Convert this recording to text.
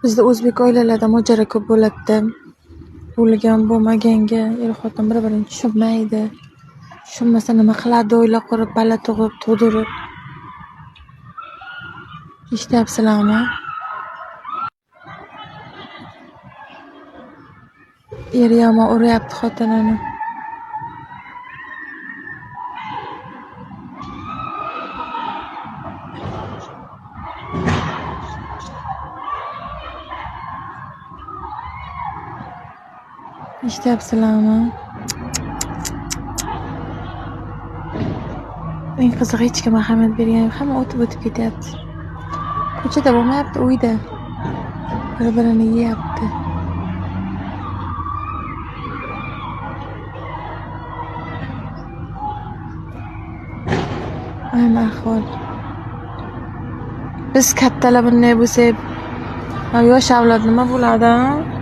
Bizda o'zbek oilalarida mojaro ko'p bo'ladi-da. Bo'lgan bo'lmaganga er-xotin bir-birini tushunmaydi. Tushunmasa nima qiladi oila qurib, bala tug'ib, tug'dirib. Eshityapsizlarmi? Eri yomon uryapti xotinini. Eshityapsizlarmi? Eng qizig'i hech kim ahamiyat bergani yo'q. Hamma o'tib-o'tib ketyapti. Ko'chada bo'lmayapti, uyda. Bir-birini yeyapti. Ayni ahvol. Biz kattalar bunday bo'lsak, yosh avlod nima bo'ladi, a?